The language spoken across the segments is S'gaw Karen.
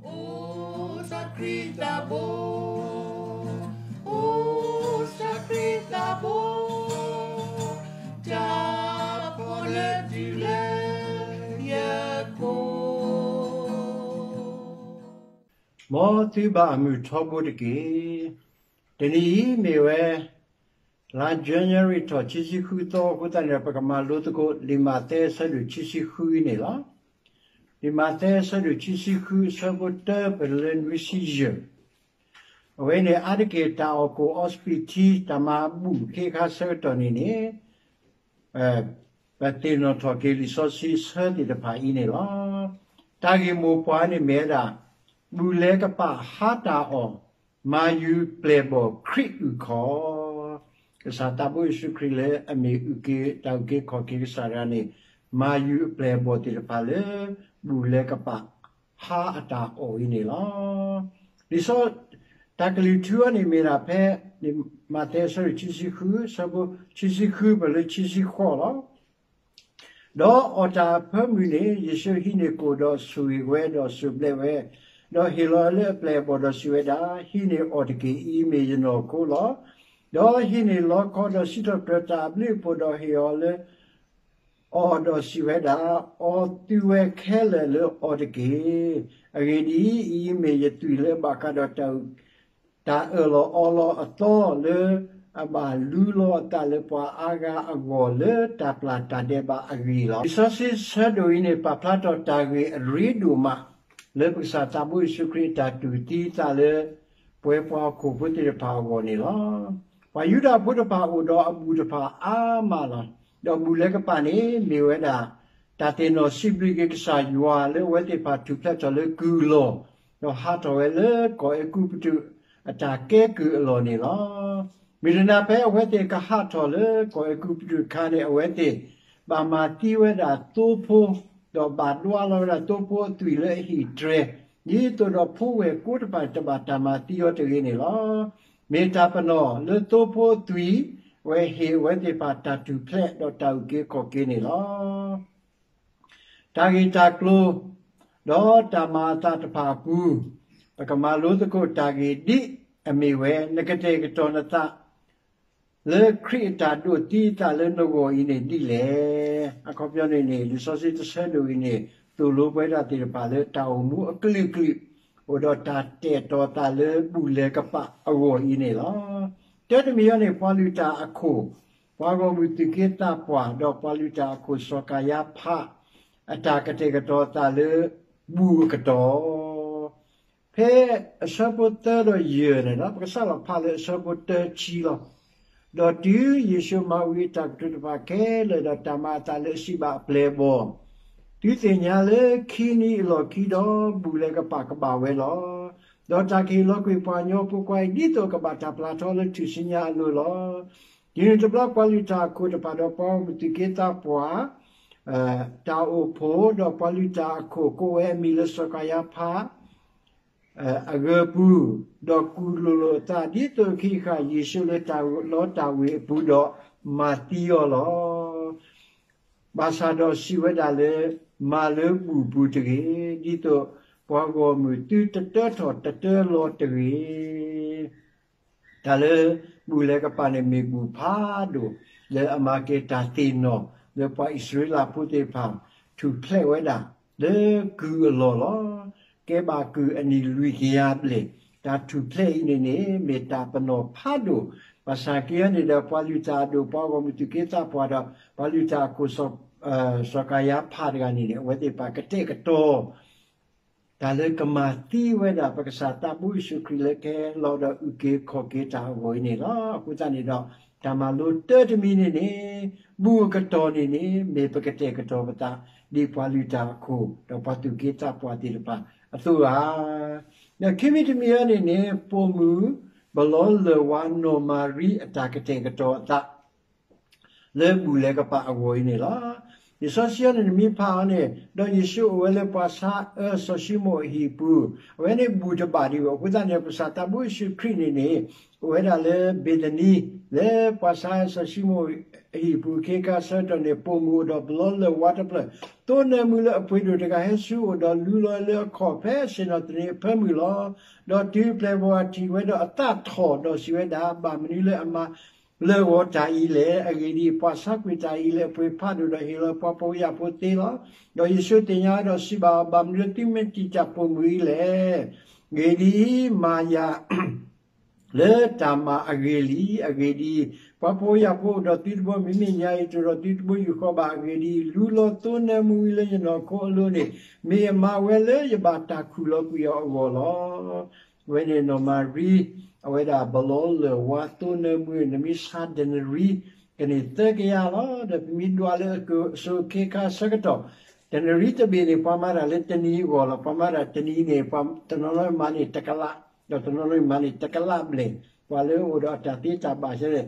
အိၣ်သးခရံာ်သးဘိ, အိၣ်သးခရံာ်သးဘိ, တၢ်ဖီလၢတုၤလၢယခိၣ်. မ်သုဘၣ်အမုာ်ထီဘိတက့ၢ်. တနံၤအံၤမ့ၢ်ဝဲ လါ January ထီၣ်ခံဆံဃုသီအဃိသတးန့ၣ်ဒီး ပကမၤလိသကိးလံာ်မးသဲအဆၢဒိၣ်ခံဆံဃုန့ၣ်လီၤ. လံာ်မးသဲအဆၢဒိၣ်ခံဆံဃု အဆၢဖိတၢ ပလၢနွံဆံယဲၢ်, အဝဲန့ၣ်အါတက့ၢ်တၢ်အီၣ်ကိၣ်အီစပံးထံ တၢ်မၤဘူၣ်ခ့ခါဆၢကတီၢ်န့ၣ်န့ၣ် ပသ့ၣ်နီၣ်ထီၣ်က့ၤလံာ်စီဆှံဆၢသ့ၣ်တဖၣ်အံၤန့ၣ်လီၤ. တၢ်ဂ့ၢ်မိၢ်ပှၢ်န့ၣ်မ့ၢ်ဝဲဒၣ် ဘူၣ်လဲၤကပာ်ဟါတၢ်အီၣ်, မၤယုၤပျဲၢ်ဘီၣ်ခရံာ်အုၣ်ခီၣ်. ကစၢ်သးဘိယ့ၣ်ၡူးခရံာ်လၢအမ့ၢ်အုၣ်က့ၤတၢ်အုၣ်က့ၤခီၣ်က့ၤကစၢ်တဂၤန့ၣ် မၤယုၤအပျဲၢ်အဘီၣ်သ့ၣ်တဖၣ်လၢ ဘူၣ်လဲၤကပာ်ဟါအတၢ်အီၣ်အံၤန့ၣ်လီၤ. လံာ်စီ တၢ်ကလုၢ်ထူအံၤန့ၣ်မ့ၢ်ဒၣ်ဖဲ မးသဲအဆၢဒိၣ်ခံဆံဃု အဆၢဖိခံဆံဃု ပလၢခံဆံဃိးလီၤ. ဒီးအီၣ်တၢ်အဖၢမုၢ်န့ၣ် ယ့ၣ်ၡူးဟံးန့ၢ်ကိၣ်ဒီးဆိၣ်ဂ့ၤဝဲဒီးစိၢ်ဘျဲးဝဲ, ဒီးဟ့ၣ်လီၤလၢအပျဲၢ်အဘီၣ်ဒီးစံးဝဲဒၣ်, ဟံးန့ၢ်အီၣ်တက့ၢ်, အံၤမ့ၢ်ယနီၢ်ခိလီၤ. ဒီးဟံးန့ၢ်လီခီဒီးစံးထီၣ်ပတြၢၤတၢ်အဘျုးအဖှိၣ်ဒီးဟ့ၣ်အီၤလၢ အီၤဒီးစံးဝဲဒၣ်, အီသုဝဲခဲလၢာ်လၢအီၤတက့ၢ်. အဂ့ၢ်ဒ်အံၤ, အံၤမ့ၢ်ယသွံၣ်လၢဘၣ်ဃးဒီးတၢ်အၢၣ်လီၤအီလီၤအသီလၢ အဘၣ်လူလီၤအသးလၢပှၤအါဂၤအဂီၢ်လၢတၢ်ပျၢ်တၢ်ဒဲးဘးအဂ့ၢ်လီၤ. လံာ်စီဆှံဆၢဒိၣ်အံၤန့ၣ် ပာ်ဖျါထီၣ်တၢ်ဂ့ၢ်အရ့ဒိၣ်မး လၢပကစၢ်သးဘိယ့ၣ်ၡူးခရံာ်အတၢ်တူၢ်သံအသးလၢ ပဝဲပှၤဟီၣ်ခိၣ်ဖိသ့ၣ်တဖၣ်အဂီၢ်န့ၣ်လီၤ. ပှၤယူဒၤဖိတဖၣ်အိၣ်ဒီးအဘူၣ်တဖၣ်အါမးလီၤ. ဒီးဘူၣ်လဲၤကပာ်န့ၣ်မ့ၢ်ဝဲဒၣ် တၢ်သ့ၣ်နီၣ်စံးဘျုးက့ၤကစၢ်ယွၤလၢအဝဲသ့ၣ်တဖၣ်ထူၣ်ဖျဲးထီၣ်လၢကုၢ်အလီၢ်, ဒီးဟးထီၣ်ဝဲလၢကီၢ်အဲၤကူပတူးအတၢ်ကဲကုၢ်အလီၢ်န့ၣ်လီၤ. မုၢ်တနၤဖဲအဝဲသ့ၣ်ကဟးထီၣ်လၢကီၢ်အဲၤကူပတူးအခါန့ၣ် အဝဲသ့ၣ်ဘၣ်မၤသံဝဲဒၣ်သိဖိ, ဒီးဘၣ်ဒွးလီၤဝဲဒၣ်သိဖိအသွံၣ်လၢအဟံၣ်တြဲၤ, ဒ်သိးဒီးဖိဝဲၢ်ကိတဖၣ်တဘၣ်တၢ်မၤသံအီၤတဂ့ၤန့ၣ်လီၤ. မ့ၢ်တၢ်ပနီၣ်လၢသိဖိအသွံၣ် အဝဲဟ့ၣ်အဝဲသ့ၣ်တဖၣ်တၢ်ထူၣ်ဖျဲးဒီးတၢ်အုၣ်က့ၤခီၣ်က့ၤန့ၣ်လီၤ. တၢ်ဂ့ၢ်တၢ်ကျိၤ ဒီးတၢ်မၤအသးတဖၣ်အပူၤ, ပကမၤလိသကိးတၢ်ဂ့ၢ်ဒ်အမ့ၢ်ဝဲ နကတဲာ်ကတီၤနသး လၢခရံာ်အတၢ်ဒိးသံအသးလၢနဂီၢ်အံၤန့ၣ်ဒ်လဲၣ်. အခီပညီန့ၣ်န့ၣ် လံာ်စီဆှံတဆၢဒိၣ်အံၤန့ၣ် သိၣ်လိပဝဲဒၣ်သ့ၣ်တဖၣ်လၢတၢ်အိၣ်မူအကလုာ်ကလုာ် အိၣ်ဒီးတၢ်တဲာ်တီၤသးလၢဘူၣ်လဲၤကပာ်အဂီၢ်အံၤန့ၣ်လီၤ. တၢတမံၤအံၤန့ၣ် ပှၤလုၢ်တၢ်အခိၣ်, ပှၤဂီၢ်မုၢ်သူၣ်က့သးပှၢ် ဒီးပှၤလုၢ်တၢ်အခိၣ်စီၤကၤယါဖး အတၢ်ကတဲာ်ကတီၤအသးလၢ ဘူၣ်အကတီၢ် ဖဲအဆၢဖိသၢဒီးယဲၢ်န့ၣ်ဒီး ပကစးလီၤဖးလၢအဆၢဖိတၢဆံလီၤ. ဒီးတုၤယ့ၣ်ၡူးမၤဝံၤအတၢ်ကတိၤတဖၣ်ခဲလၢာ်ဒီးတၢ်မၤအသးလၢအစံးဘၣ်အပျဲၢ်အဘီၣ်, သုသ့ၣ်ညါလၢခံနံၤအလီၢ်ခံဒီး ဘူၣ်လဲၤကပာ်ကဘၣ်ဝဲလီၤ. ဒီးတၢ်ကဟ့ၣ်လီၤကွံာ်ပှၤကညီဖိခွါအံၤ ဒ်သိးကဘၣ်တၢ်ပျၢ်ထီလၢထူၣ်စုညါအလိၤလီၤ. တုၤနုၤတဘျီပှၤလုၢ်တၢ်အခိၣ်တဖၣ်ဒီးပှၤဂီၢ်မုၢ်သူၣ်က့သးပှၢ် တၢ်အိၣ်ဖှိၣ် ဒီးပှၤလုၢ်တၢ်အခိၣ်ကိးဝဲအမံၤလၢစီၤကၤယါဖး အဂၢၢ်ပူၤ, ဒီးကူၣ်လိာ်လိာ်အသး ဒ်သိးကဟံးဃာ်ယ့ၣ်ၡူးလၢတၢ်လီတၢ်ဝ့ၤအပူၤဒီးမၤသံအီၤလီၤ. ဘၣ်ဆၣ်ဒီးစံးဝဲဒၣ်လၢ မၤလၢဘူၣ်ပူၤတဂ့ၤ, ဒ်သိးပှၤဂီၢ်မုၢ်သုတတၢထီၣ်တတၢလီၤတဂ့ၤ. တၢ်လၢဘူၣ်လဲၤကပာ်န့ၣ်မ့ၢ်ဘူၣ်ဖးဒိၣ် လၢအမၤက့ၤတၢ်သ့ၣ်နီၣ် လၢပှၤအံၣ်စရ့လးဖိသ့ၣ်တဖၣ် ထူၣ်ဖျဲးဝဲဒၣ် လၢကုၢ်အလီၢ်လီၤ. ကဲဘၣ်ကုၢ်အနံၣ်လွံၢ်ကယၤဘျဲၣ်, တၢ်ထူၣ်ဖျဲးအံၤန့ၣ်န့ၣ် မ့ၢ်တၢ်ပနီၣ်ဖးဒိၣ်, ဘၣ်ဆၣ်က့န့ၣ်ဒီး ပှၤလုၢ်တၢ်အဒိၣ် ပှၤဂီၢ်မုၢ်သူၣ်က့သးပှၢ်ဒီး ပှၤလုၢ်တၢ်အခိၣ် စီၤကၤယါဖးတဂၤန့ၣ်န့ၣ် အဝဲသ့ၣ်တဖၣ်ကတဲာ်ကတီၤ တၢ်လၢကမၤသံဝဲဒၣ်ပကစၢ်သးဘိယ့ၣ်ၡူးခရံာ်လၢကဟဲလီၤဒီးအုၣ်က့ၤခီၣ်က့ၤတၢ်အဂီၢ်အံၤန့ၣ်လီၤ. အဃိသတးန့ၣ်ဒီး တၢ်မၤလိတၢတမံၤန့ၣ်န့ၣ် ဘူၣ်အကတီၢ်န့ၣ်န့ၣ် မ့ၢ်ပကတဲာ်ကတီၤပသး ဒ်ပှၤလုၢ်တၢ်အခိၣ် ဒီးပှၤသူၣ်က့သးပှၢ်သ့ၣ်တဖၣ်အသိးဧါ. ဒီးခံမံၤတမံၤအံၤန့ၣ်န့ၣ် ပိာ်မုၣ် ပလီလၢၢ်ဝါနီၢ်မၤရံအတၢ်ကတဲာ်ကတီၤအသး လၢဘူၣ်လဲၤကပာ်အဂီၢ်အံၤန့ၣ်လီၤ. လံာ်စီဆှံအံၤန့ၣ် နမ့ၢ်ဖးအီၤန့ၣ် ဒီးယ့ၣ်ၡူးအိၣ်ဝဲလၢပှၤဆါအၢစီၤၡံမိၣ်အဟံၣ်ပူၤ, အဝဲန့ၣ်ဘူၣ်တဘၣ်ဒံးဘၣ်. အဃိသတးန့ၣ် ပကစၢ်သးဘိယ့ၣ်ၡူးခရံာ်န့ၣ်န့ၣ် အိၣ်ဝဲဒၣ်လၢဘ့းသနံ လၢပှၤဆါအၢစီၤၡံမိၣ်အဟံၣ်ပူၤ ခ့ခါဆၢကတီၢ်န့ၣ် ပိာ်မုၣ်အိၣ်ဒီးပလီလၢၢ်ဝါတဖျၢၣ် သိနၢမူလၢအပှ့ၤဒိၣ်တဂၤဟဲဆူအအိၣ်ဒီးလူလီၤလၢအခီၣ်ဖဲအဆ့ၣ်နီၤသနံးအဖၢမုၢ်လီၤ. ဒီးတုၤပျဲၢ်အဘီၣ်ထံၣ်ဝဲဒီးအသးထီၣ်ဒီးစံးဝဲဒၣ်, ဘၣ်မနုၤလၢအမၤလၢာ်ဂီၤတၢ်အံၤလဲၣ်. အဂ့ၢ်ဒ်အံၤ, ပှၤဆါကွံာ်တၢ်အံၤလၢအပှ့ၤဖးဒိၣ်ဒီးဟ့ၣ်လီၤပှၤဖှီၣ်ဖိယာ်ဖိသ့လီၤ. ဒီးယ့ၣ်ၡူးသ့ၣ်ညါဒီးစံးဘၣ်အီၤ, ဘၣ်မနုၤလၢသုမ့ၢ်တံာ်တာ်ပိာ်မုၣ်အံၤလဲၣ်. အဂ့ၢ်ဒ်အံၤ, မၤယၤ လၢတၢ်မၤအဂ့ၤလံ. အဂ့ၢ်ဒ်အံၤ, ပှၤဖှီၣ်ဖိယာ်ဖိအိၣ်ဒီးသုတဘိ, မ့မ့ၢ်ညါအံၤတအိၣ်ဒီးသုတဘိယူၢ်ဃီဘၣ်. အဂ့ၢ်ဒ်အံၤ, လူလီၤသိနၢမူအံၤလၢယနီၢ်ခိအလိၤန့ၣ်, မ့ၢ်ယမၤဝဲလၢယဘၣ်တၢ်ခူၣ်လီၤကွံာ်အီၤအဂီၢ်လီၤ. အဝဲန့ၣ်နီၢ်မၤရံ အဝဲဒၣ်ဘလီလၢၢ်ဝါသိနၢမူ, နမ့ၢ်ဆါဒနရံ ကန့ၢ်သၢကယၤလီၤ. ဒီးပမ့ၢ်ဒွးလၢအစိၤအခ့အခါအဆၢကတီၢ်, ဒနရံတဘ့ၣ်န့ၣ် ပှၤမၤတၢ်လၢတနံၤအဂီၢ်လီၤ. ပှၤမၤတၢ်တနံၤန့ၣ် ပှၤတနီၤနီၤမၤန့ၢ်တကလး, ဒီးတနီၤနီၤမၤန့ၢ်တကလးဘျဲၣ်, ပှၤလၢအအိၣ်ဒီးအတၢ်သ့တၢ်ဘၣ်ဆၢန့ၣ်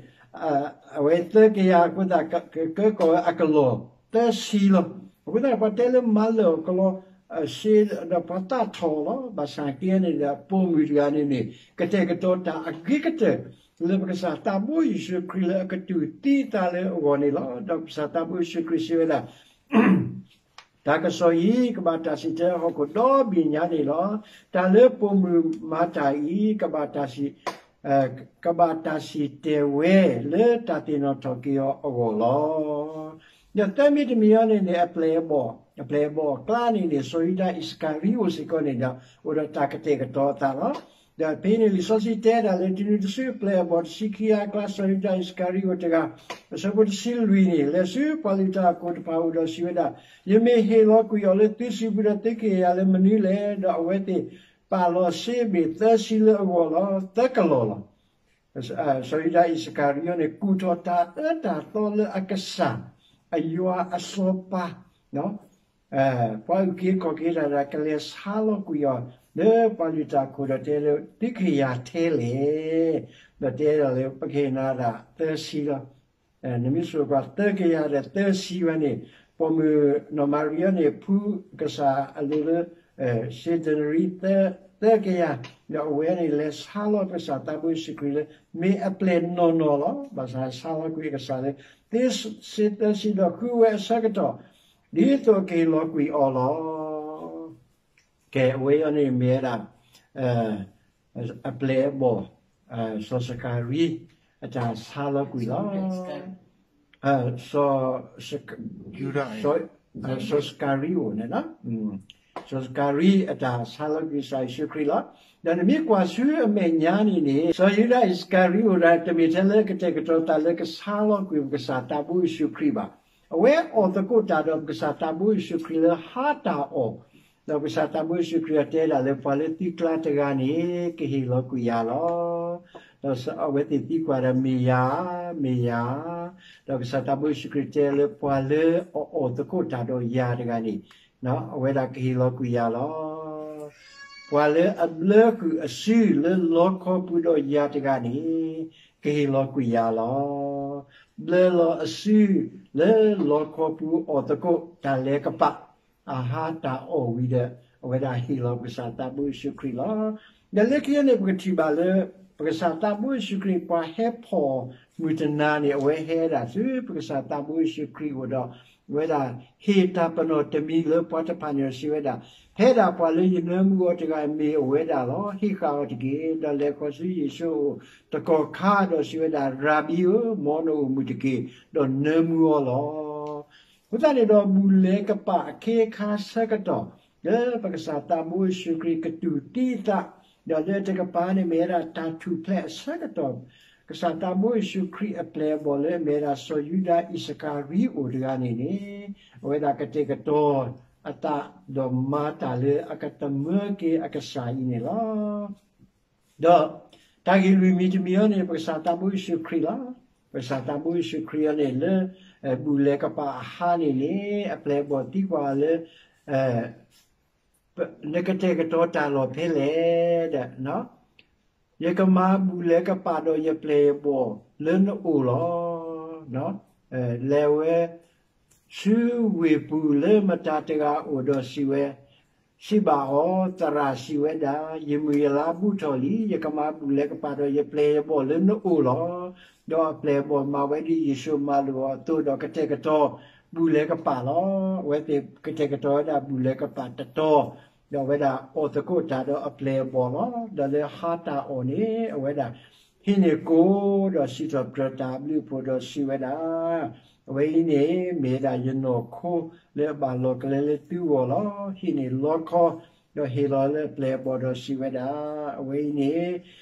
အဝဲသၢကယၤအဃိသတး ကကၢကီၢ်ဝဲအကလီၢ်သၢဆံလီၤ. အဃိသတး ပှၤတဲလၢမၤလၢာ်အီၤကလီၤ စ့ဒီးပှၤသးထီၣ်လီၤ. ဘၣ်ဆၣ်က့န့ၣ်ဒီး ပိာ်မုၣ်တဂၤန့ၣ်န့ၣ် ကတဲာ်ကတီၤတၢ်အဂ့ၤကတၢၢ် လၢပကစၢ်သးဘိယ့ၣ်ၡူးခရံာ်လၢအကတူၢ်သံအသးလၢအဂီၢ်န့ၣ်လီၤ. ဒီးပကစၢ်သးဘိယ့ၣ်ၡူးခရံာ်စံးဝဲဒၣ် တၢ်ကစီၣ်အံၤ ကဘၣ်တၢ်စံၣ်တဲၤတဲလီၤဟီၣ်ခိၣ်ဒီဘ့ၣ်ညါန့ၣ်လီၤ. တၢ်လၢပိာ်မုၣ်မၤတၢ်အံၤ ကဘၣ်တၢ်စံၣ်, ကဘၣ်တၢ်စံၣ်တဲၤဝဲလၢတၢ်သ့ၣ်နီၣ်ထီၣ်က့ၤအီၤအဂီၢ်လီၤ. ဒီးသၢမံၤတမံၤအံၤန့ၣ်န့ၣ် အပျဲၢ်အဘီၣ်, အပျဲၢ်အဘီၣ်အကျါန့ၣ်န့ၣ် စီၤယူဒၤအံၣ်စကၤရံအိၣ်စ့ၢ်ကီးန့ၣ်ဒီး အိၣ်ဒီးတၢ်ကတဲာ်ကတီၤအသးလီၤ. ဒီးဖဲန့ၣ်လံာ်စီဆှံတဲဒၣ်လၢ တုၤနုၤတစုအပျဲၢ်အဘီၣ်တဆံခံဂၤအကျါ စီၤယူဒၤအံၣ်စကၤရံအိၣ်တဂၤ အဆၢဖိတဆံလွံၢ်န့ၣ် လဲၤဆူပှၤလုၢ်တၢ်အခိၣ်တဖၣ်အအိၣ်ဒီးစံးဝဲဒၣ်, ယမ့ၢ်ဟ့ၣ်လီၤကွံာ်အီၤလၢသုစုပူၤဒီးသုကဟ့ၣ်ယၤလၢမနုၤလဲၣ်. ဒီးအဝဲသ့ၣ်ပာ်လီၤစ့ဘ့ၣ်သၢဆံလၢအဂီၢ်လီၤ, သၢကလီၢ်လီၤ. စီၤယူဒၤအံၣ်စကၤရံယီၤန့ၣ် ကူၣ်ထီၣ်တၢ်အၢတၢ်သီလၢအကစၢ် အယွၤအစီၤပၤ ပှၤအုၣ်က့ၤခီၣ်က့ၤတၢ်ဒီး ကလဲၤဆါလီၤကွံာ်အီၤ လၢပှၤလုၢ်တၢ်အခိၣ်ဒီးတဲလၢ သုကဟ့ၣ်ယၤထဲလဲၣ်. ဒီးတဲဒၣ်လၢ ပကဟ့ၣ်နၤဒၣ်သၢဆံလီၤ. နမ့ၢ်စိာ်ကွၢ်သၢကယၤဒီးသၢဆံဝဲန့ၣ် ပိာ်မုၣ်နီၢ်မၤရံယီၤန့ၣ် ဖှူကစၢ်အလိၤလၢ စ့ဒနရံ သၢကယၤ, ဒီးအဝဲန့ၣ်လဲၤဆါလီၤပကစၢ်သးဘိယ့ၣ်ၡူးခရံာ်လၢ မ့ၢ်အပျဲၢ်နီၢ်နီၢ်လီၤ. ဘၣ်ဆၣ်ဆါလီၤကွံာ်အကစၢ်လၢ သ့စ့သၢဆံဒီးဃုဝဲအဆၢကတီၢ် ဒ်သိးကဟ့ၣ်လီၤကွံာ်အီၤလီၤ. ကဲ အဝဲအံၤန့ၣ်မ့ၢ်ဝဲဒၣ် အပျဲၢ်အဘီၣ် စီၤစကၤရံ အတၢ်ဆါလီၤကွံာ်လီၤ. စီၤ စီၤစကၤရံအိၣ်န့ၣ် စီၤစကၤရံအတၢ်ဆါလီၤကွံာ်ကစၢ်ယ့ၣ်ၡူးခရံာ်လီၤ. ဒီးနမ့ၢ်ကွၢ်ဆူအမဲာ်ညါန့ၣ်န့ၣ် စီၤယူဒၤအံၣ်စကၤရံအိၣ်ဒၣ် တမ့ၢ်ထဲလၢကတဲာ်ကတီၤသးလၢကဆါလီၤကွံာ်ပကစၢ်သးဘိယ့ၣ်ၡူးခရံာ်ဘၣ်. အဝဲအီၣ်သကိးတၢ်ဒီးပကစၢ်သးဘိယ့ၣ်ၡူးခရံာ်လၢဟါတၢ်အီၣ်, ဒီးပကစၢ်သးဘိယ့ၣ်ၡူးခရံာ်အတဲဒၣ်လၢ ပှၤလၢသုကျါတဂၤန့ၣ် ကဟ့ၣ်လီၤကွံာ်ယၤလီၤ. ဒီးအဝဲသ့ၣ်သံကွၢ်ဒီး မ့ၢ်ယၤ, မ့ၢ်ယၤ. ဒီးကစၢ်သးဘိယ့ၣ်ၡူးခရံာ်တဲလၢ ပှၤလၢအအီၣ်သကိးတၢ်ဒီးယၤတဂၤန့ၣ် အဝဲဒၣ်ကဟ့ၣ်လီၤကွံာ်ယၤလီၤ. ပှၤလၢအဘျၢကွံာ်အစုလၢလီခီပူၤဒီးယၤတဂၤန့ၣ် ကဟ့ၣ်လီၤကွံာ်ယၤလီၤ. ဘျၢလီၤအစုလၢလီခီပူၤ အီၣ်သကိးတၢ်လဲၤကပၤ အဟါတၢ်အီၣ်ဝံၤဒီး အဝဲဒၣ်ဟ့ၣ်လီၤပကစၢ်သးဘိယ့ၣ်ၡူးခရံာ်လီၤ. ဒီးလၢခံန့ၣ် ပကထံၣ်ဘၣ်လၢ ပကစၢ်သးဘိယ့ၣ်ၡူးခရံာ် ပှၤဟဲဖီၣ်မုၢ်တနၤန့ၣ် အဝဲဟဲဒၣ်ဆူပကစၢ်သးဘိယ့ၣ်ၡူးခရံာ်အအိၣ်ဒီး အဝဲဒၣ်ဟ့ၣ်တၢ်ပနီၣ်တမံၤလၢပှၤတဖၣ်န့ၣ်ဒီးစံးဝဲဒၣ်, ဖဲဒၣ်ပှၤလၢယနၢမူအီၤတဂၤ မ့ၢ်အဝဲဒၣ်လီၤ. ဟံးဃာ်အီၤတက့ၢ်. ဒီးလဲၤဃီၤဆူယ့ၣ်ၡူးအအိၣ်တကီၢ်ခါဒီးစံးဝဲဒၣ်, ရၤဘံဧၢ, မ်နအိၣ်မုာ်တက့ၢ်, ဒီးနၢမူအီၤလီၤ. အဃိသတးန့ၣ်ဒီး ဘူၣ်လဲၤကပာ်အခ့အခါဆၢကတီၢ် လၢပကစၢ်သးဘိယ့ၣ်ၡူးခရံာ်ကတူၢ်သံအသး, ဒီးလၢတကပၤန့ၣ်မ့ၢ်ဝဲဒၣ်တၢ်ထူၣ်ဖျဲးအဆၢကတီၢ်, ကစၢ်သးဘိယ့ၣ်ၡူးခရံာ်အပျဲၢ်အဘီၣ်လၢအမ့ၢ်ဝဲဒၣ်စီၤယူဒၤအံၣ်စကၤရံအိၣ်တဂၤန့ၣ်န့ၣ် အဝဲဒၣ်ကတဲာ်ကတီၤအသး ဒီးမၤတၢ်လၢအကသမၢက့ၤအကစၢ်အံၤန့ၣ်လီၤ. ဒီးတၢ်ဂ့ၢ်လွံၢ်မံၤတမံၤအံၤန့ၣ် ပကစၢ်သးဘိယ့ၣ်ၡူးခရံာ်လီၤ. ပကစၢ်သးဘိယ့ၣ်ၡူးခရံာ်အံၤန့ၣ်လၢ ဘူၣ်လဲၤကပာ်အဟါန့ၣ်န့ၣ် အပျဲၢ်အဘီၣ်သံကွၢ်လၢ နကတဲာ်ကတီၤတၢ်လီၢ်ဖဲလဲၣ်ဒီး ယကမၤဘူၣ်လဲၤကပာ်ဒီးယပျဲၢ်ယဘီၣ်လၢနအိၣ်လီၤ. လဲၤဝဲဆူဝ့ၢ်ပူၤလၢမတၤတဂၤအအိၣ်ဒီးစံးဝဲ, စံးဘၣ်အီၤ, သရၣ်စံးဝဲဒၣ်, ယမုၢ်ယလါဘူးထီၣ်လံ, ယကမၤဘူၣ်လဲၤကပာ်ဒီးယပျဲၢ်ယဘီၣ်လၢနအိၣ်လီၤ. ဒီးအပျဲၢ်အဘီၣ်မၤဝဲဒ်ယ့ၣ်ၡူးမၤလိာ်အီၤအသိးဒီးကတဲာ်ကတီၤ ဘူၣ်လဲၤကပာ်လီၤ. အဝဲသ့ၣ်ကတဲာ်ကတီၤဝဲဒၣ်ဘူၣ်လဲၤကပာ်တတီၤ, ဒီးအဝဲဒၣ်အီၣ်သကိးတၢ်ဒီးအပျဲၢ်အဘီၣ်လီၤ. ဒီးလၢဟါတၢ်အီၣ်န့ၣ် အဝဲဒၣ် ဟံးန့ၢ်ကိၣ်ဒီးစံးထီၣ်ပတြၢၤတၢ်အဘျုးအဖှိၣ်ဒီးစံးဝဲဒၣ်, အဝဲအံၤန့ၣ် မ့ၢ်ဝဲဒၣ်ယနီၢ်ခိလၢအဘၣ်လီၢ်ကလဲလၢသုဂီၢ်လီၤ. ဟံးန့ၢ်လီခီ ဒီးဟ့ၣ်လီၤလၢအပျဲၢ်အဘီၣ်ဒီးစံးဝဲဒၣ်, အဝဲအံၤန့ၣ်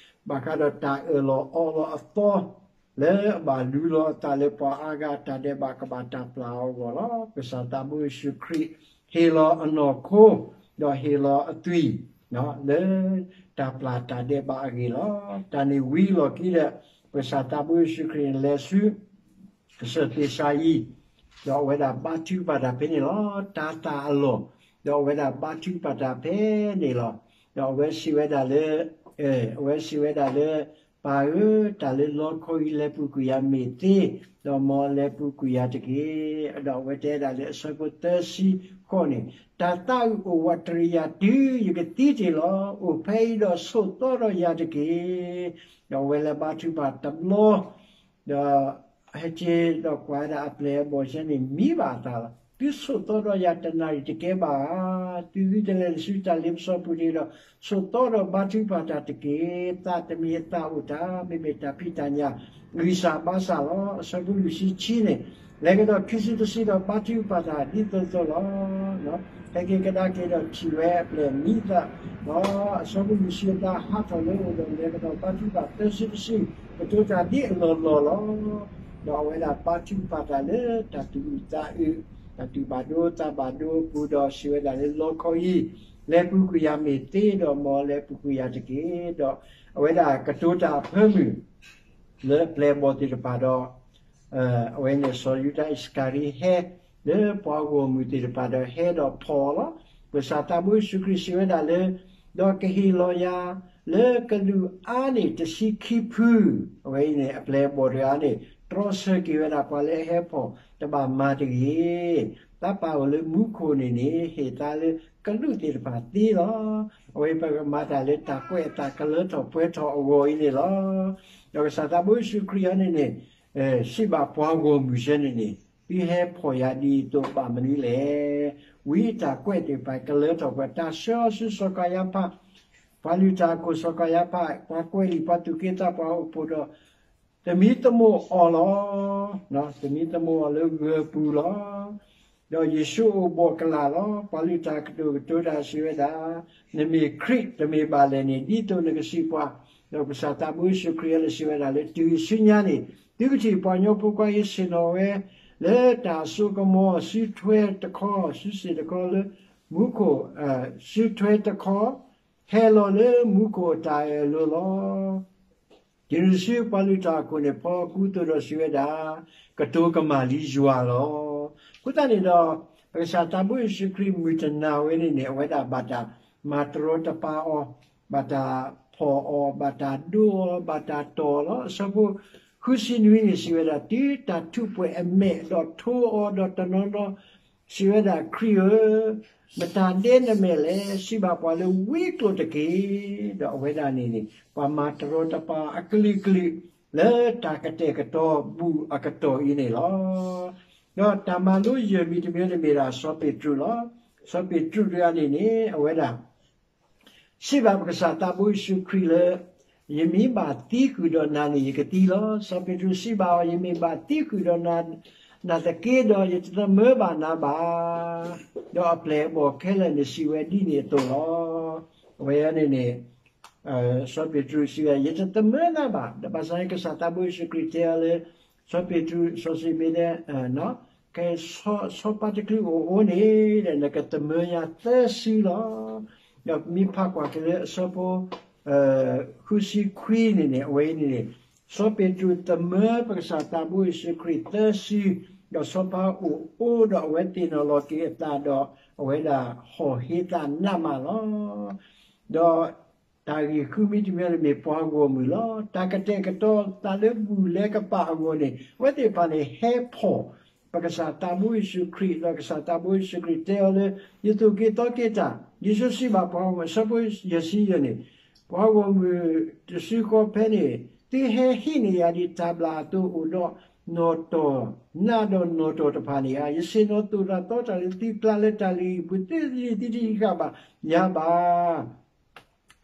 ဘၣ်ဃးဒီးတၢ်အၢၣ်လီၤအီလီၤအသီ လၢအဘၣ်လူလီၤအသးလၢပှၤအါဂၤတၢ်ဒဲးဘးကဘၣ်တၢ်ပျၢ်အီၤအဂီၢ်လီၤ. ကစၢ်သးဘိယ့ၣ်ၡူးခရံာ် ဟ့ၣ်လီၤအနီၢ်ခိ ဒီးဟ့ၣ်လီၤအသွံၣ် လၢတၢ်ပျၢ်တၢ်ဒဲးဘးအဂ့ၢ်လီၤ. တၢ်န့ၣ်ဝံၤလီၢ်ခံဒီး ကစၢ်သးဘိယ့ၣ်ၡူးခရံာ်န့ၣ်လဲၤဆူ ကစၢၢ်သ့းစၤယံၤ, ဒီးအဝဲဒၣ်ဘါထုကဖၣ်တၢ်ဖဲန့ၣ်လီၤ. တၤသၣ်အလီၢ်, ဒီးအဝဲဒၣ်ဘါထုကဖၣ်တၢ်ဖဲန့ၣ်လီၤ. ဒီးအဝဲစံးဝဲဒၣ်လၢ အဝဲစံးဝဲဒၣ်လၢ ပၢ်ဧၢ, တၢ်လၢလီခီအံၤလဲၤပူၤကွံာ်ယၤမ့ၢ်သ့, ဒီးမ်လဲၤပူၤကွံာ်ယၤတက့ၢ်. ဒီးအဝဲတဲဒၣ်လၢအဆၢဖိသၢဆံဃိးန့ၣ်, တၢ်သးအုးအိၣ်ဝးတရံးယၤတုၤယကသံတ့ၢ်လီၤ. အိၣ်ဖဲအံၤဒီးဆိးသီဒီးယၤတက့ၢ်. ဒီးအဝဲလဲၤဘါထုကဖၣ်တဘျီ ဒီးဟဲက့ၤဒီးကွၢ်ဝဲဒၣ်အပျဲၢ်အဘီၣ်ဆၢန့ၣ် မံဘၣ်အသးလီၤ. သုဆိးသီဒီးယၤတနၣ်ရံၣ်တကဲဘၣ်ဧါ. သုသုတလဲၤဆူတၢ်လ့ပစီပူၤတဂ့ၤဒီး ဆိးသီဒီးဘါထုကဖၣ်တၢ်တက့ၢ်. သးတမံၤအသးအိၣ်တၢ် မ့မ့ၢ်တၢ်ဖံးတၢ်ညၣ် ဂံၢ်စၢ်ဘါစၢ်လီၤ. အဆၢဖိလွံၢ်ဆံခံန့ၣ်, လဲၤကဒီးခံစုတစုဒီးဘါထုကဖၣ်တၢ်ဒ်သိးသိးလီၤ. ဟဲက့ၤကဒါက့ၤဒီးထံၣ်ဝဲအပျဲၢ်မံသးလီၤ. အဆၢဖိလွံၢ်ဆံအသးဟးထီၣ်လၢအအိၣ်ဒီးလဲၤကဒီးဘါထုကဖၣ်သၢစုတစု, ကတိၤတၢ်ဒ်အလီၢ်လီၢ်လီၤ. ဒီးအဝဲဒၣ်ဘါထုကဖၣ်တၢ်လၢတၢ်သူၣ်အုးသးအုး, တၢ်သူၣ်ဘၣ်ဒိသးဘၣ်ဒိအပူၤဒီးစံးဝဲဒၣ်လၢလီခီအံၤ လဲၤပူၤကွံာ်ယၤမ့ၢ်သ့ဒီးမ်လဲၤပူၤကွံာ်ယၤတက့ၢ်. ဒီးအဝဲဒၣ်ကတိၤတၢ်အဖၢမုၢ် လၢအပျဲၢ်အဘီၣ်သ့ၣ်တဖၣ်ဒီး အဝဲန့ၣ်စီၤယူဒၤအံၣ်စကၤရံၤဟဲ လၢပှၤဂီၢ်မုၢ်သ့ၣ်တဖၣ်ဒီးဟဲဒီးဖီၣ်အီၤလီၤ. ပကစၢ်သးဘိယ့ၣ်ၡူးခရံာ်စံးဝဲဒၣ်လၢ ဒီးကဟ့ၣ်လီၤယၤလၢကလူးအါန့ၢ်တဆံခံဖု, အဝဲအံၤန့ၣ် အပျဲၢ်အဘီၣ်တဂၤန့ၣ် တြီဆၢက့ၤဝဲဒၣ်ပှၤလၢအဟဲဖီၣ်တဘၣ်မၤတဂ့ၤ. သးပာ်အိၣ်လၢမူခိၣ်န့ၣ်န့ၣ် ဟ့ၣ်သါလၢကလူးသ့ၣ်တဖၣ်သ့လီၤ. အဝဲပကမၤတၢ်လၢတၢ်ကွဲးအသးကလၢထီၣ်ပှဲၤထီၣ်အဂီၢ်အံၤန့ၣ်လီၤ. ဒီးကစၢ်သးဘိယ့ၣ်ၡူးခရံာ်အံၤန့ၣ်န့ၣ် စံးဘၣ်ပှၤဂီၢ်မုၢ်ဆၢန့ၣ်န့ၣ် သုဟဲဖီၣ်ယၤဒ်သိးဘၣ်မနုၤလဲၣ်. ဝံအတၢ်ကွဲးသ့ၣ်တဖၣ်ကလၢထီၣ်ပှဲၤ တၢ်ဆှၢအီၤဆူစီၤကၤယါဖး, ပှၤလုၢ်တၢ်အခိၣ်စီၤကၤယါဖး, ပှၤကွဲးလံာ်ပှၤသူၣ်က့သးပှၢ်အိၣ်ဖှိၣ်ဒီး သမံသမိးအီၤလီၤ. သမံသမိးအီၤလၢဂၢၢ်ပူၤလီၤ. ဒီးယ့ၣ်ၡူးအိၣ်ဘှီၣ်ကလာ်လီၤ. ပှၤလုၢ်တၢ်ကတိၤကတိၤတၢ်စံးဝဲဒၣ်, နမ့ၢ်ခရံာ်တမ့ၢ်ဘၣ်လဲၣ်န့ၣ် ဒ်သိးနကစံးပှၤ, ဒီးကစၢ်သးဘိယ့ၣ်ၡူးခရံာ်အံၤန့ၣ်စံးဝဲဒၣ်လၢ တုၤဆူညါန့ၣ် သုကထံၣ်ပှၤကညီဖိခွါအံၤဆ့ၣ်နီၤဝဲ လၢတၢ်စိကမီၤစုထွဲတခီ, စုစ့ၣ်တခီလၢမူခိၣ်, စုထွဲတခီ, ဟဲလီၤလၢမူခိၣ်အတၢ်အၢၣ်အလိၤလီၤ. တုၤနုၤဆူပှၤလုၢ်တၢ်အခိၣ်န့ၣ် ဖီကူသိးဒီးစံးဝဲဒၣ်, ကတိၤကမၣ်လံယွၤလီၤ. အဃိသတးန့ၣ်ဒီး ပကစၢ်သးဘိယ့ၣ်ၡူးခရံာ်မုၢ်တနၤဝဲန့ၣ်န့ၣ် အဝဲဒၣ်ဘၣ်တၢ်မၤတရီတပါအီၤ, ဘၣ်တၢ်ဖီၣ်အီၤ, ဘၣ်တၢ်ဒိအီၤ, ဘၣ်တၢ်တီၢ်အီၤလီၤ. အဆၢဖိဃုဆံနွံန့ၣ်စံးဝဲဒၣ်, တုၤတၢ်ထူးပှဲၤအမဲာ်ဒီးထိအီၤဒီးတနီၤနီၤ စံးဝဲဒၣ်ခရံာ်ဧၢ, မတၤဒဲနမဲာ်လဲၣ်, စံးဘၣ်ပှၤလၢဝံကျိာ်တက့ၢ်. ဒီးအဝဲဒၣ်န့ၣ်န့ၣ် ပှၤမၤတရီတပါအကလုာ်ကလုာ် လၢတၢ်ကတဲာ်ကတီၤဘူၣ်အကတီၢ်အံၤန့ၣ်လီၤ. ဒီးတၢ်မၤလိယဲၢ်မံၤတမံၤန့ၣ်မ့ၢ်ဒၣ်စီၤပ့းတရူးလီၤ. စီၤပ့းတရူးတဂၤန့ၣ်န့ၣ် အဝဲဒၣ် စံးဘၣ်ပကစၢ်သးဘိယ့ၣ်ၡူးခရံာ်လၢ ယမ့ၢ်ဘၣ်သံကွံာ်ဒီးနၤန့ၣ် ယကသံလီၤ. စီၤပ့းတရူးစံးဘၣ်အီၤ, ယမ့ၢ်ဘၣ်သံကွံာ်ဒီးနၤ, နၤသက့ဒီးယတသမၢဘၣ်နၤဘၣ်. ဒီးအပျဲၢ်အဘီၣ်ခဲလၢာ်န့ၣ်စံးဝဲဒ်န့ၣ်အသိးလီၤ. အဝဲန့ၣ်န့ၣ် စီၤပ့းတရူးစံးဝဲ, ယတသမၢနၤဘၣ်. ဒီးဘၣ်ဆၣ်န့ၣ် ကစၢ်သးဘိယ့ၣ်ၡူးခရံာ်တဲအီၤလၢ စီၤပ့းတရူး, စီၤစံးမ့ၢ်ဒဲ ကဲ ဆီဖါတချုးအိၣ်အိၣ်န့ၣ် နကသမၢယၤသၢစုလီၤ. ဒီးမ့ၢ်ဖးကွၢ်က့ၤလၢအဆၢဖိ ဃုဆံခွံန့ၣ်န့ၣ် အဝဲအံၤန့ၣ်န့ၣ် စီၤပ့းတရူးသမၢပကစၢ်သးဘိယ့ၣ်ၡူးခရံာ်သၢစု, ဒီးဆီဖါအိၣ်အိၣ်ဒီးအဝဲသ့ၣ်နီၣ်လီၤက့ၤအသးဒီး အဝဲဒၣ်ဟီၣ်ဟ့သးနးမးလီၤ. ဒီးတၢ်ဂ့ၢ်ဃုမံၤတမံၤန့ၣ်မ့ၢ်ပှၤဂီၢ်မုၢ်လီၤ. တၢ်ကတဲာ်ကတီၤသးလၢဘူၣ်လဲၤကပာ်အဂီၢ်န့ၣ် အဝဲသ့ၣ်တဖၣ်န့ၣ် ဟဲဖီၣ် ပကစၢ်သးဘိယ့ၣ်ၡူးခရံာ် ဒီးကစၢ်သးဘိယ့ၣ်ၡူးခရံာ်တဲအီၤလၢ ယသူၣ်က့သီက့တၢ်, ယ့ၣ်ၡူးစံးဘၣ်ပှၤဂီၢ်မုၢ် အဆၢဖိယဲၢ်ဆံယဲၢ်န့ၣ်, ပှၤဂီၢ်မုၢ်တစုဃီဖဲန့ၣ် သုဟဲဟံးန့ၢ်ယၤဒ်တၢ်ဘျၣ်အသိးအိၣ်ဒီး နီၢ်တီၢ်နးဒီးနီၢ်တီၢ်တဖၣ်န့ၣ်ဧါ, ယဆ့ၣ်နီၤသိၣ်တၢ်သီတၢ်လၢသုကျါလၢတၢ်လုၢ်ဟံၣ်ပူၤ သုတသံတဟံးဃာ်ဘၣ်ယၤဘၣ်.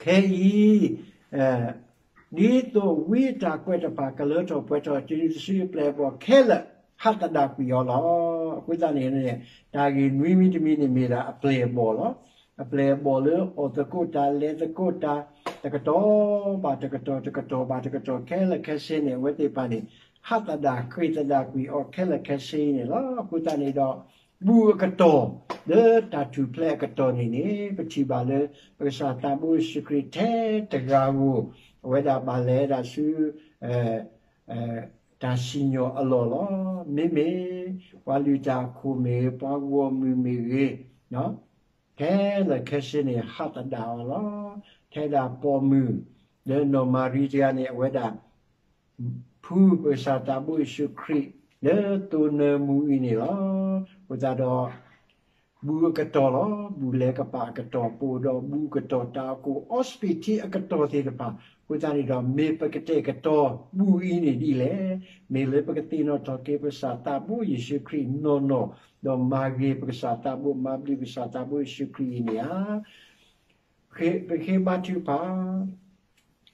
ခဲအံၤ ဒ်သိးဝံအတၢ်ကွဲးတဖၣ် ကလၢထီၣ်ပှဲၤထီၣ် တုၤနုၤတစုအပျဲၢ်အဘီၣ်ခဲလၢာ် ဟးသဒၣ်ကွံာ်အီၤလီၤ. အဃိသတးန့ၣ် တၢ်ဂ့ၢ်နွံမံၤတမံၤန့ၣ် မ့ၢ်ဒၣ်အပျဲၢ်အဘီၣ်လီၤ. အပျဲၢ်အဘီၣ်လၢအီၣ်သကိးတၢ် လဲၤသကိးတၢ် တကတီၢ်ဘၣ်တကတီၢ် တကတီၢ်ဘၣ်တကတီၢ် ခဲလၢာ်ခဲဆ့န့ၣ် အဝဲသ့ၣ်တဖၣ်န့ၣ် ဟးသဒၣ်ဃ့ၢ်သဒၣ်ကွံာ်အီၤခဲလၢာ်ခဲဆ့အံၤန့ၣ်လီၤ. အဃိသတးန့ၣ်ဒီး ဘူၣ်အကတီၢ် လၢတၢ်ထူၣ်ဖျဲးအကတီၢ်န့ၣ်န့ၣ် ပထံၣ်ဘၣ်လၢ ပကစၢ်သးဘိယ့ၣ်ၡူးခရံာ်ထဲတဂၤဧိၤ အဝဲဒၣ်ဘၣ်လဲၤဒၣ်ဆူ တၢ်စံၣ်ညီၣ်အလီၢ်လီၤ. မ့မ့ၢ် ပှၤလုၢ်တၢ်အခိၣ်မ့ၢ်ဂ့ၤ ပှၤဂီၢ်မုၢ်မ့ၢ်ဂ့ၤ ခဲလၢာ်ခဲဆ့န့ၣ် ဟးသဒၣ်အီၤလီၤ. ထဲဒၣ်ပိာ်မုၣ် လၢနီၢ်မၤရံတဂၤန့ၣ် အဝဲဒၣ် ဖှူပကစၢ်သးဘိယ့ၣ်ၡူးခရံာ် လၢသိနၢမူအံၤန့ၣ်လီၤ. အဃိသတးဒီး ဘူၣ်အကတီၢ်လီၤ. ဘူၣ်လဲၤကပာ်အကတီၢ် ပအိၣ်ဒီးဘူၣ်အကတီၢ် တၢ်အကိၣ်အီစပံးထံအကတီၢ်သ့ၣ်တဖၣ်. အဃိသတးန့ၣ်ဒီး မ့ၢ်ပကတဲာ်ကတီၤဘူၣ်အံၤန့ၣ်ဒ်လဲၣ်. မ့ၢ်လၢပကသ့ၣ်နီၣ်ထီၣ်က့ၤပကစၢ်သးဘိယ့ၣ်ၡူးခရံာ်နီၢ်နီၢ်, ဒီးမၤဂ့ၤပကစၢ်သးဘိ မၤဘျုးပကစၢ်သးဘိယ့ၣ်ၡူးခရံာ်အံၤန့ၣ်ဧါ. ပဃ့ဘါထုကဖၣ်,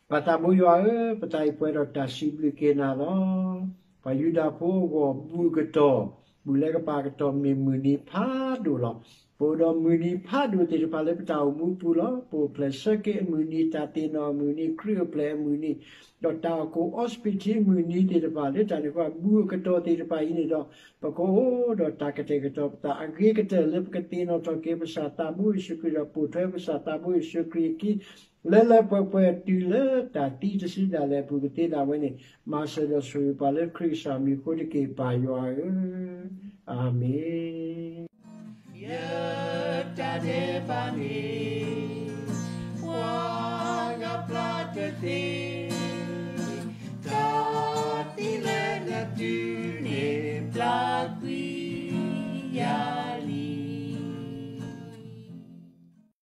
ပၢ်သးဘိယွၤဧၢ, ပသးအံၤပှဲၤဒီးတၢ်စံးဘျုးက့ၤနၤလီၤ. ပှၤယူဒၤဖိအဂီၢ် ဘူၣ်အကတီၢ်, ဘူၣ်လဲၤကပာ်အကတီၢ်မ့ၢ်မုၢ်နံၤဖးဒိၣ်လီၤ. ပအိၣ်ဒီးမုၢ်နံၤဖးဒိၣ်သ့ၣ်တဖၣ်လၢပတၢ်အိၣ်မူပူၤလီၤ. ပအိၣ်ဖျဲၣ်ဆၢက့ၤအမုၢ်နံၤ, တၢ်သ့ၣ်နီၣ်အမုၢ်နံၤ, ခရံာ်အိၣ်ဖျဲၣ်အမုၢ်နံၤ, ဒီးတၢ်အကိၣ်အီစပံးထံအမုၢ်နံၤသ့ၣ်တဖၣ်လၢတၢ်န့ၣ်ဃီ ဘူၣ်အကတီၢ်သ့ၣ်တဖၣ်အံၤန့ၣ်ဒီး ပကအိၣ်ဒီးတၢ်ကတဲာ်ကတီၤပသးအဂ့ၤကတၢၢ်လၢပကသ့ၣ်နီၣ်ထီၣ်က့ၤပကစၢ်သးဘိယ့ၣ်ၡူးခရံာ်ဒီးပိာ်ထွဲပကစၢ်သးဘိယ့ၣ်ၡူးခရံာ်အခံ လၢလၢပှဲၤပှဲၤတုၤလၢတၢ်သံတစုဒၣ်လဲာ်အပူၤ ကသ့ဒၣ်ဝဲန့ၣ် မၤစၢၤဒီးဆိၣ်ဂ့ၤပှၤလၢခရံာ်ကစၢ်မံၤအဃိတက့ၢ် ပၢ်ယွၤဧၢ, အၤမ့ၣ်. ယတၢ်ဒဲးဘးန့ၣ် ပှၤဂၤပျၢ်တသ့, တၢ်သံလၢနတုၤ